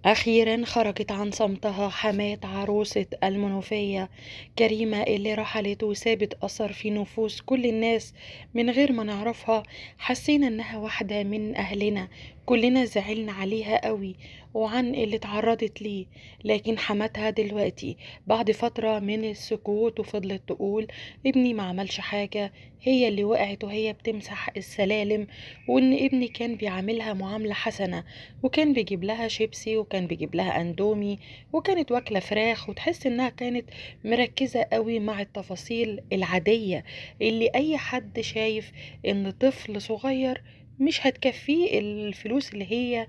أخيرا خرجت عن صمتها حماة عروسة المنوفية كريمة اللي رحلت وسابت أثر في نفوس كل الناس من غير ما نعرفها. حسينا إنها واحدة من أهلنا، كلنا زعلنا عليها قوي وعن اللي اتعرضت ليه. لكن حماتها دلوقتي بعد فترة من السكوت وفضلت تقول ابني ما عملش حاجة، هي اللي وقعت وهي بتمسح السلالم، وإن ابني كان بيعاملها معاملة حسنة وكان بيجيب لها شيبسي وكان بيجيب لها اندومي وكانت واكلة فراخ، وتحس إنها كانت مركزة قوي مع التفاصيل العادية اللي أي حد شايف إن طفل صغير مش هتكفيه الفلوس اللي هي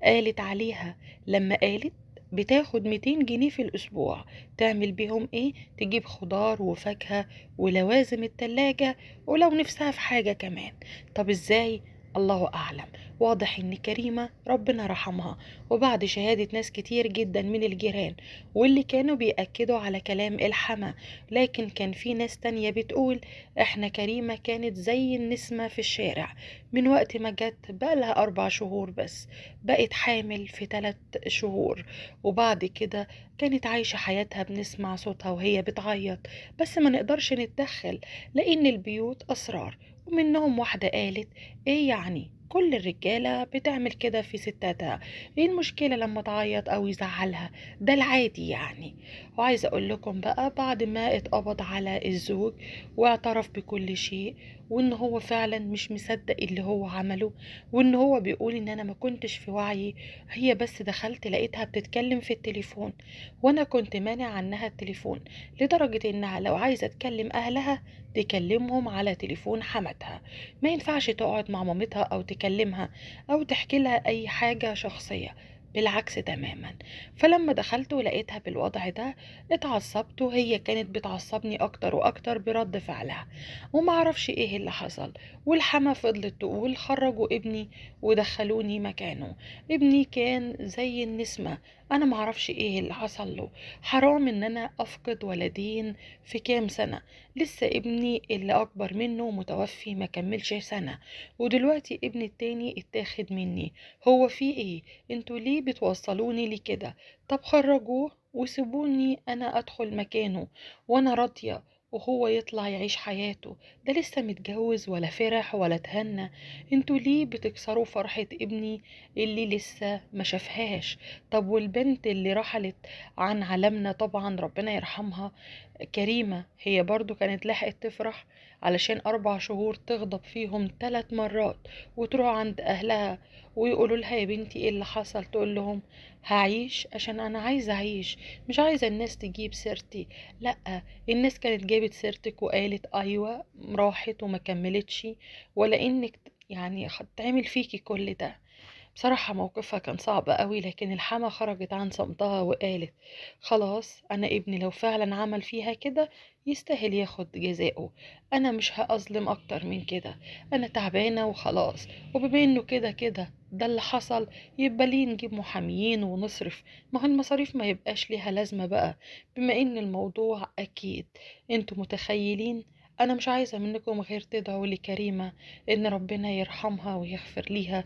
قالت عليها. لما قالت بتاخد 200 جنيه في الأسبوع تعمل بيهم إيه؟ تجيب خضار وفاكهة ولوازم التلاجة ولو نفسها في حاجة كمان. طب إزاي؟ الله أعلم. واضح إن كريمة ربنا رحمها، وبعد شهادة ناس كتير جدا من الجيران واللي كانوا بيأكدوا على كلام الحما، لكن كان في ناس تانية بتقول إحنا كريمة كانت زي النسمة في الشارع من وقت ما جت، بقالها 4 شهور بس، بقت حامل في 3 شهور، وبعد كده كانت عايشة حياتها بنسمع صوتها وهي بتعيط، بس ما نقدرش نتدخل لأن البيوت أسرار. ومنهم واحدة قالت ايه يعني كل الرجالة بتعمل كده في ستاتها، ايه المشكلة لما تعيط او يزعلها، ده العادي يعني. وعايزة اقول لكم بقى بعد ما اتقبض على الزوج واعترف بكل شيء، وان هو فعلا مش مصدق اللي هو عمله، وان هو بيقول ان انا ما كنتش في وعيي، هي بس دخلت لقيتها بتتكلم في التليفون وانا كنت مانع عنها التليفون، لدرجة انها لو عايزة تكلم اهلها تكلمهم على تليفون حماتها، ما ينفعش تقعد مع مامتها او تكلمها او تحكي لها اي حاجة شخصية، بالعكس تماما. فلما دخلت ولقيتها بالوضع ده اتعصبت، وهي كانت بتعصبني اكتر واكتر برد فعلها، ومعرفش ايه اللي حصل. والحما فضلت تقول خرجوا ابني ودخلوني مكانه، ابني كان زي النسمة، انا معرفش ايه اللي حصل له، حرام ان انا افقد ولدين في كام سنة، لسه ابني اللي اكبر منه متوفي ما كملش سنة، ودلوقتي ابني التاني اتاخد مني، هو في ايه؟ انتوا ليه بتوصلوني لكده؟ طب خرجوه وسيبوني انا ادخل مكانه وانا راضية، وهو يطلع يعيش حياته، ده لسه متجوز ولا فرح ولا تهنى، انتوا ليه بتكسروا فرحة ابني اللي لسه ما شافهاش؟ طب والبنت اللي رحلت عن عالمنا طبعا ربنا يرحمها كريمة، هي برضو كانت لحقت تفرح علشان 4 شهور تغضب فيهم 3 مرات وتروح عند أهلها ويقولوا لها يا بنتي ايه اللي حصل، تقول لهم هعيش عشان أنا عايزة أعيش، مش عايزة الناس تجيب سيرتي. لأ، الناس كانت جابت سيرتك وقالت أيوة راحت وما كملتش، ولا إنك يعني تعمل فيكي كل ده. بصراحة موقفها كان صعب قوي، لكن الحما خرجت عن صمتها وقالت خلاص أنا ابني لو فعلا عمل فيها كده يستاهل ياخد جزاؤه، أنا مش هأظلم أكتر من كده، أنا تعبانة وخلاص، وبما إنه كده كده ده اللي حصل يبقى ليه نجيب محاميين ونصرف، ما هو المصاريف ما يبقاش ليها لازمة بقى بما إن الموضوع أكيد. انتوا متخيلين؟ أنا مش عايزة منكم غير تدعوا لكريمة إن ربنا يرحمها ويغفر ليها